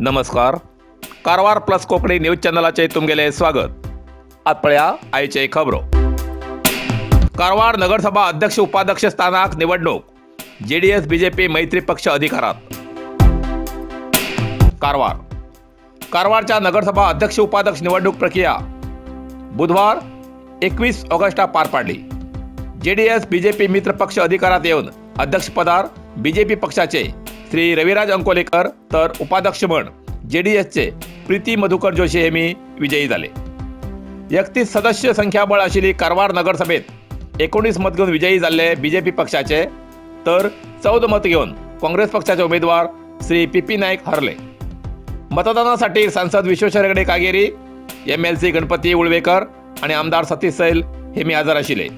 नमस्कार, Karwar plus Konkani news चॅनलाचे तुमगेले स्वागत। आज पळया आयचे खबरो। कारवार नगरसभा अध्यक्ष उपाध्यक्ष स्थानाक निवडणूक, जेडीएस बीजेपी मैत्री पक्ष अधिकारात। कारवार कारवारच्या नगरसभा अध्यक्ष उपाध्यक्ष निवडणूक प्रक्रिया बुधवार 21 ऑगस्टा पार पाडली। जेडीएस बीजेपी मित्र पक्ष अधिकारात येऊन अध्यक्षपदार बीजेपी पक्षाचे श्री रविराज अंकोलेकर तर उपाध्यक्ष म्हण जेडीएसचे प्रीती मधुकर जोशी हे मी विजयी झाले। 31 सदस्य संख्याबळ आशिल्ली कारवार नगरसभेत 19 मत घेऊन विजयी जाल्ले बीजेपी पक्षाचे तर 14 मत घेऊन काँग्रेस पक्षाचे उमेदवार श्री पी पी नाईक हरले। मतदानासाठी सांसद Vishweshwar Hegde Kageri, MLC Ganpati Ulvekar आणि आमदार सतीश सैल हे मी हजर आशिल्ले।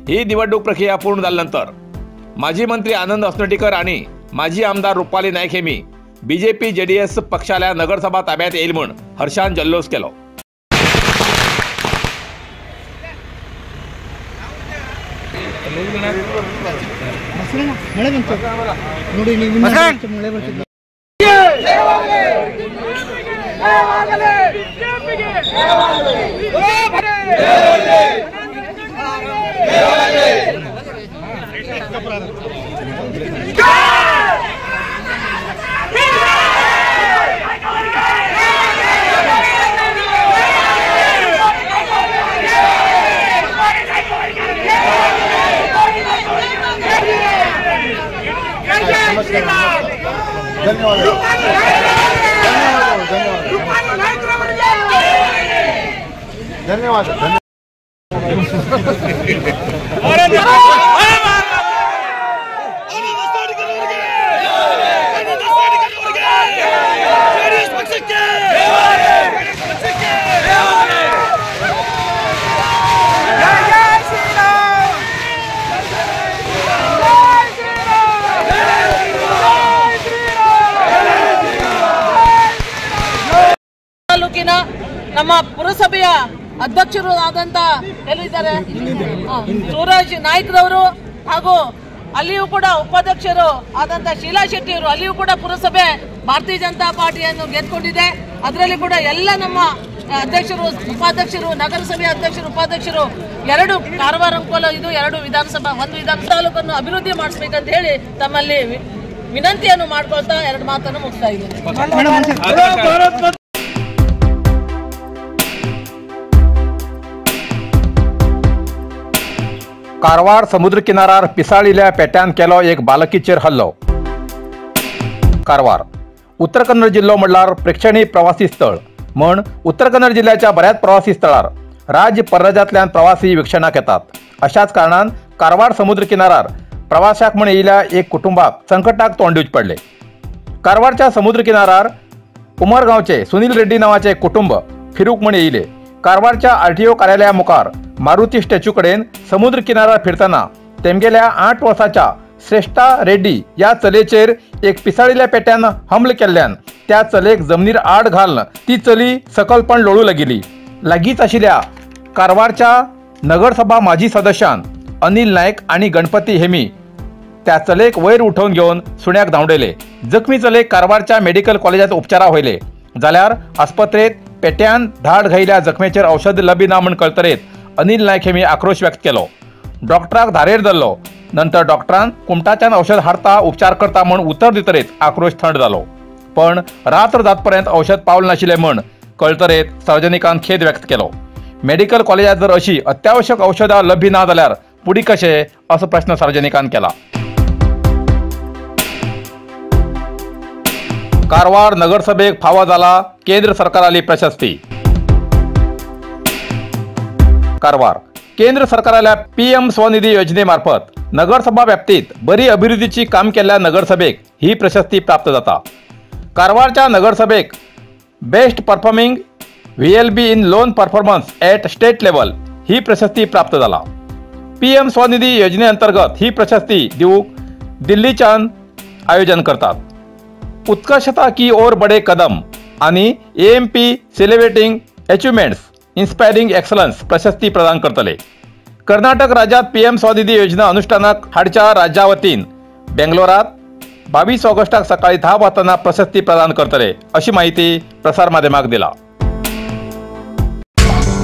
ही निवडणूक प्रक्रिया पूर्ण झाल्यानंतर माजी मंत्री आनंद असनोटीकर आणि माजी आमदार रुपाली नाईक हे मी बीजेपी जेडीएस पक्षाला नगरसभा ताब्यात येईल म्हण हर्षान जल्लोष केलो। धन्यवाद धन्यवाद धन्यवाद। ತಾಲೂಕಿನ ನಮ್ಮ ಪುರಸಭೆಯ ಅಧ್ಯಕ್ಷರು ಆದಂತ ಎಲ್ಲಿದ್ದಾರೆ ಸೂರಜ್ ನಾಯ್ಕರವರು ಹಾಗೂ ಅಲ್ಲಿಯೂ ಕೂಡ ಉಪಾಧ್ಯಕ್ಷರು ಆದಂತ ಶೀಲಾ ಶೆಟ್ಟಿಯವರು, ಅಲ್ಲಿಯೂ ಕೂಡ ಪುರಸಭೆ ಭಾರತೀಯ ಜನತಾ ಪಾರ್ಟಿಯನ್ನು ಗೆದ್ದುಕೊಂಡಿದೆ. ಅದರಲ್ಲಿ ಕೂಡ ಎಲ್ಲ ನಮ್ಮ ಅಧ್ಯಕ್ಷರು ಉಪಾಧ್ಯಕ್ಷರು, ನಗರಸಭೆಯ ಅಧ್ಯಕ್ಷರು ಉಪಾಧ್ಯಕ್ಷರು, ಎರಡು ಕಾರವಾರ ಅಂಕೋಲ ಇದು ಎರಡು ವಿಧಾನಸಭಾ ಒಂದು ವಿಧಾನ ತಾಲೂಕನ್ನು ಅಭಿವೃದ್ಧಿ ಮಾಡಿಸಬೇಕಂತ ಹೇಳಿ ತಮ್ಮಲ್ಲಿ ವಿನಂತಿಯನ್ನು ಮಾಡ್ಕೊಳ್ತಾ ಎರಡು ಮಾತನ್ನು ಮುಗಿಸ್ತಾ ಇದ್ದೇನೆ. कारवार समुद्र किनारार पिसाळिल्ल्या पेट्यान केलो एक बालकीचेर हल्लो। कारवार उत्तर कन्नड जिल्लो म्हणल्यार प्रेक्षणीय प्रवासी स्थळ म्हण उत्तर कन्नड जिल्ह्याच्या बऱ्याच प्रवासी स्थळार राज्य परराज्यांतल्यान प्रवासी वीक्षणाक येतात। अशाच कारणान कारवार समुद्र किनारार प्रवाशाक म्हण येयिल्ल्या एक कुटुंबाक संकटाक तोंड दिवचें पडलें। कारवारच्या समुद्र किनारार उमरगांवचे सुनील रेड्डी नांवाचे कुटुंब फिरूंक म्हण येयिल्ले। कारवारच्या आरटीओ कार्यालया मुखार मारुती स्टॅच्यू कडेन समुद्र किनारार फिरतना तेमगेल्या 8 वर्साच्या श्रेष्ठा रेड्डी या चलेचेर एक पिसाळिल्ल्या पेट्यान हमल केल्ल्यान त्या चलेक जमनीर आड घालून ती चली सकलपण लोळू लागिल्ली। लागींच आशिल्ल्या कारवारच्या नगरसभा माजी सदस्यान अनिल नायक आनी गणपती हेमी त्या चलेक वयर उठोवन घेवन सुण्याक धांवडयले। जखमी चलेक कारवारच्या मेडिकल कॉलेजात उपचारा व्हयले जाल्यार आस्पत्रेत पेट्यान धाड घायिल्ल्या जखमेचेर औषध लभी ना म्हण कळतरेत अनिल नायक हेमी आक्रोश व्यक्त केलो। डॉक्टराक धारेर धरलो, नंतर डॉक्टरान कुमटाच्यान औषध हाडता उपचार करता म्हण उतर दितरेत आक्रोश थंड जालो। पण रात्र जातपर्यंत औषध पावल नाशिल्लें म्हण कळतरेत सार्वजनिकान खेद व्यक्त केलो। मेडिकल कॉलेजात जर अशी अत्यावश्यक औषधां लभी ना जाल्यार फुडें कशें असो प्रश्न सार्वजनिकान केला। कारवार नगरसभेक फावो जाला केंद्र सरकाराली प्रशस्ती। कारवार केंद्र सरकाराल्या PM Svanidhi योजनेमार्फत नगरसभा व्याप्तीत बरी अभिवृद्धीची काम केल्ल्या नगरसभेक ही प्रशस्ती प्राप्त जाता। कारवारच्या नगरसभेक best performing VLB in loan performance at state level ही प्रशस्ती प्राप्त जाला। PM Svanidhi योजने अंतर्गत ही प्रशस्ती दिवंक दिल्लीच्यान आयोजन करतात। उत्कर्षता की ओर बडे कदम आनी AMP celebrating achievements inspiring excellence प्रशस्ती प्रदान करतले. कर्नाटक राज्यात पीएम स्वनिधी योजना अनुष्ठानाक हाडच्या राज्या वतीन बेंगलोरात 22 ऑगस्टाक सकाळी 10 वाजताना प्रशस्ती प्रदान करतले अशी माहिती प्रसार माध्यमाक दिला.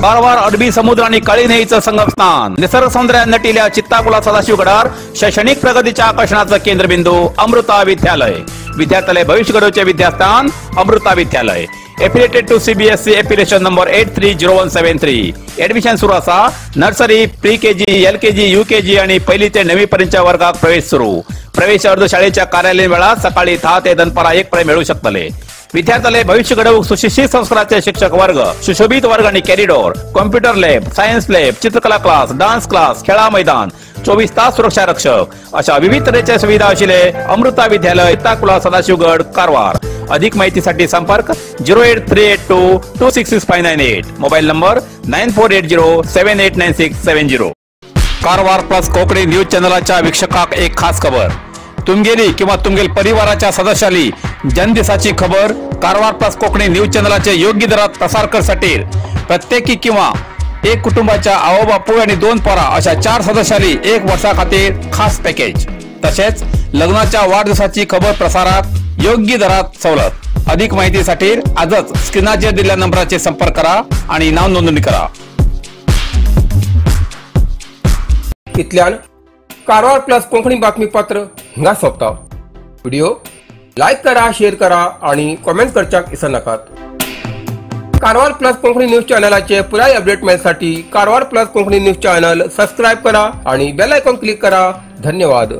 कारवार अरबी समुद्र आणि काळी न्हंयेचं संगमस्थान, निसर्ग सौंदर्यान नटिल्या चित्ताकुला सदाशिवगडार शैक्षणिक प्रगतीच्या आकर्षणाचं केंद्रबिंदू अमृता विद्यालय. विद्यार्थ्यालय भविष्य घडवचे विद्यास्थान Amrita Vidyalaya. Affiliated to CBSE affiliation number 830173. Admission सुरू असा. Nursery, pre KG, LKG, UKG आणि पहिली ते 9वी पर्यंतच्या वर्गात प्रवेश सुरू. प्रवेश अर्ज शाळेच्या कार्यालयीन वेळात सकाळी 10 ते दनपारा 1 पर्यंत मिळू शकतले. विद्यार्थ्यालय भविष्य घडवूक सुशिक्षित संस्काराचे शिक्षक वर्ग, सुशोभित वर्ग आणि corridor, computer lab, science lab, चित्रकला क्लास, डान्स क्लास, खेळा मैदान, 24 तास सुरक्षा रक्षक अशा विविध तऱ्हेच्या सुविधा असलेले अमृता विद्यालय, ताकुला, सदाशिवगड, कारवार. अधिक माहितीसाठी संपर्क 08382 266598, mobile number 9480789670. Karwar plus Konkani news चॅनलाच्या वीक्षकाक एक खास खबर. तुमगेली किंवा तुमगेल परिवाराच्या सदस्याली जन्मदिसाची खबर कारवार प्लस कोकणी न्यूज चॅनलाचे योग्य दरात प्रसार करसाठी प्रत्येकी किंवा एक कुटुंबाच्या आओ बापूय आणि 2 पोरा अशा 4 सदस्याली 1 वर्षा खातीर खास पॅकेज. तसेच लग्नाच्या वाढदिवसाची खबर प्रसारात योग्य दरात सवलत. अधिक माहितीसाठी आजच स्क्रीनाचेर दिलेल्या नंबराचे संपर्क करा आणि नाव नोंदणी करा. इतल्यान कारवार प्लस कोंकणी बातमीपत्र हिंगा सोंपता. व्हिडिओ लायक करा, शेअर करा आणि कॉमेंट करच्याक विसरनाकात. कारवार प्लस कोंकणी न्यूज चॅनलाचे पुराय update मेळसाठी Karwar plus Konkani news channel subscribe करा आणि बेल आयकॉन क्लिक करा. धन्यवाद.